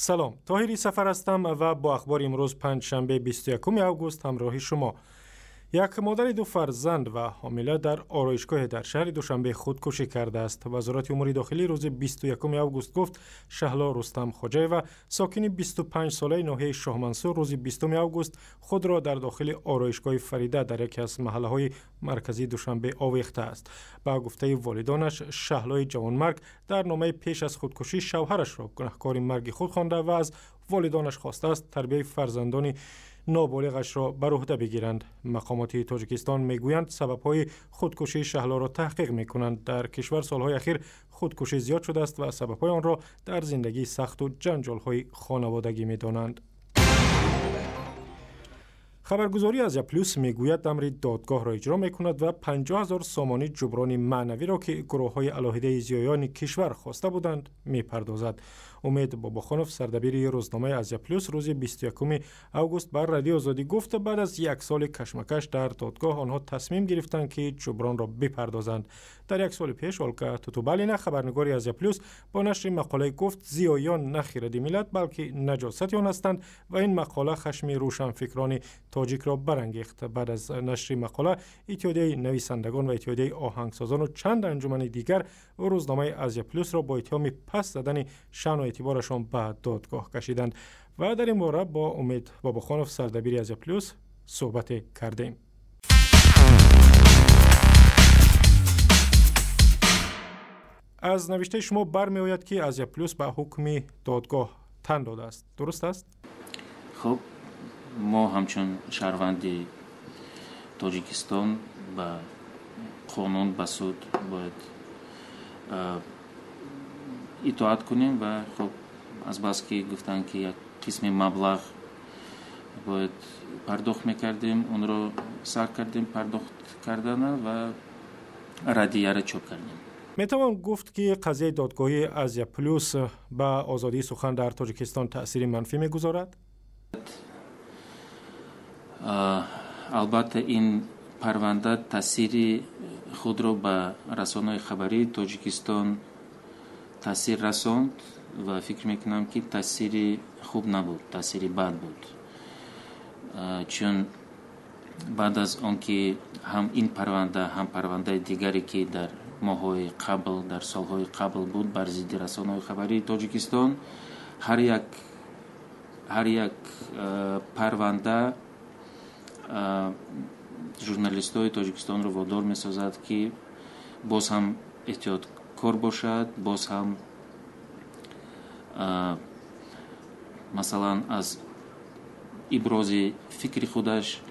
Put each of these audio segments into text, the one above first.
Салом, Тоҳири Сафар ҳастам ва бо ахбори имрӯз панҷшанбе 21 август ҳамроҳи шумо. Як модари ду фарзанд ва ҳомила дар ороишгоҳе дар шаҳри Душанбе худкушӣ кардааст. Вазорати умури дохилӣ рӯзи 21 август гуфт, Шаҳло Рустам Хоҷаева, сокини 25-солаи ноҳияи Шоҳмансур, рӯзи 20 август худро дар дохили ороишгоҳи Фарида дар яке аз маҳаллаҳои марказии Душанбе овехтааст. Ба гуфтаи волидонаш, Шаҳлои ҷавонмарг дар номаи пеш аз худкушӣ шавҳарашро гунаҳкори марги худ хонда ва аз волидонаш хостааст тарбияи фарзандони ноболиғашро бар уҳда бигиранд. Мақомоти Тоҷикистон мегӯянд, сабабҳои худкушии Шаҳлоро таҳқиқ мекунанд. Дар кишвар солҳои ахир худкушӣ зиёд шудааст ва сабабҳои онро дар зиндагии сахту ҷанҷолҳои хонаводагӣ медонанд. Хабаргузории Азия Плюс мегӯяд, амри додгоҳро иҷро мекунад ва 50 0 сомонӣ ҷуброни маънавиро, ки гурӯҳҳои алоҳидаи зиёёни кишвар хоста буданд, мепардозад. Умед Бобохонов, сардабири рӯзномаи Азия Плюс, рӯзи 21 август ба Радиои Озодӣ гуфт, баъд аз як соли кашмакаш дар додгоҳ онҳо тасмим гирифтанд, ки ҷубронро бипардозанд. Дар як соли пеш Олга Тутубалина, хабарнигори Азия Плюс, бо нашри мақолае гуфт, зиёён на хиради миллат, балки наҷосати он ҳастанд ва ин мақола хашми рӯшанфикрони тоҷикро барангехт. Баъд аз нашри мақола Иттиҳодияи нависандагон ва Иттиҳодияи оҳангсозону чанд анҷумани дигар рӯзномаи Азия Плюсро бо иттиҳоми пас задани шаъну эътиборашон ба додгоҳ кашиданд. Ва дар ин бора бо Умед Бобохонов, сардабири Азия Плюс, суҳбате кардем. Аз навиштаи шумо бармеояд, ки Азия Плюс ба ҳукми додгоҳ тан додааст. Дуруст аст? Хуб, мо ҳамчун шаҳрванди Тоҷикистон ба қонун, ба суд бояд итоат кунем ва хуб, азбаски гуфтанд, ки як қисми маблағ бояд пардохт мекардем, онро сар кардем пардохт кардана ва радияро чоп кардем. Метавон гуфт, ки қазияи додгоҳии Азия Плюс ба озодии сухан дар Тоҷикистон таъсири манфӣ мегузорад? Албатта, ин парванда таъсири худро ба расонаҳои хабарии Тоҷикистон таъсир расонд ва фикр мекунам, ки таъсири хуб набуд, таъсири бад буд, чун баъд аз он ки ҳам ин парванда, ҳам парвандаи дигаре, ки дар моҳҳои қабл, дар солҳои қабл буд бар зидди расонаҳои хабарии Тоҷикистон, ҳар як парванда журналистҳои Тоҷикистонро водор месозад, ки боз ҳам эҳтиёткор бошад, боз ҳам, масалан, аз ибрози фикри худаш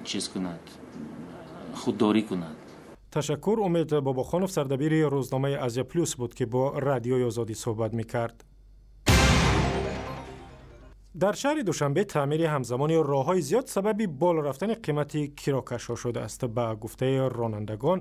чиз кунад, худдорӣ кунад. Ташаккур. Умед Бобохонов, сардабири рӯзномаи Азия Плюс буд, ки бо Радиои Озодӣ суҳбат мекард. Дар шаҳри Душанбе таъмири ҳамзамони роҳҳои зиёд сабаби боло рафтани қимати кирокашҳо шудааст. Ба гуфтаи ронандагон,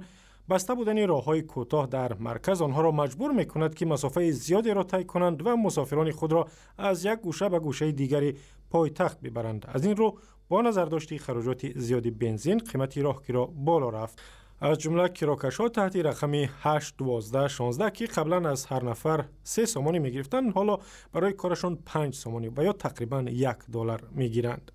баста будани роҳҳои кӯтоҳ дар марказ онҳоро маҷбур мекунад, ки масофаи зиёдеро тай кунанд ва мусофирони худро аз як гӯша ба гӯшаи дигари пойтахт бибаранд. Аз ин рӯ, бо назардошти хароҷоти зиёди бензин, қимати роҳкиро боло рафт. Аз ҷумла кирокашҳо таҳти рақами 8, 12, 16, ки қаблан аз ҳар нафар 3 сомонӣ мегирифтанд, ҳоло барои корашон 5 сомонӣ ва ё тақрибан 1 доллар мегиранд.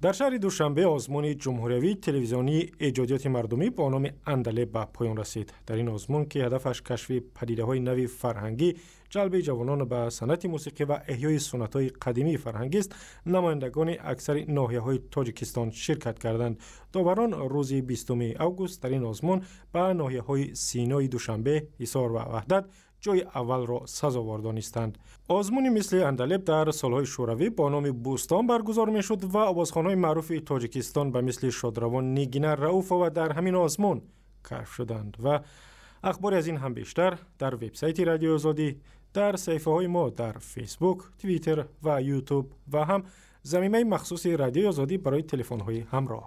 Дар шаҳри Душанбе озмуни ҷумҳуриявии телевизионии эҷодиёти мардумӣ бо номи «Андалеб» ба поён расид. Дар ин озмун, ки ҳадафаш кашфи падидаҳои нави фарҳангӣ, ҷалби ҷавонон ба санъати мусиқӣ ва эҳёи суннатҳои қадимии фарҳангист, намояндагони аксари ноҳияҳои Тоҷикистон ширкат карданд. Доварон рӯзи 20 август дар ин озмун ба ноҳияҳои Синои Душанбе, Ҳисор ва Ваҳдат ҷои аввалро сазовор донистанд. Озмуни мисли «Андалеб» дар солҳои шӯравӣ бо номи «Бӯстон» баргузор мешуд ва овозхонҳои маъруфи Тоҷикистон ба мисли шодравон Нигина Рауфова дар ҳамин озмун кашф шуданд. Ва ахбори аз ин ҳам бештар дар вебсайти Радиои Озодӣ, дар саҳифаҳои мо дар Фейсбук, Твиттер ва Ютуб ва ҳам замимаи махсуси Радиои Озодӣ барои телефонҳои ҳамроҳ.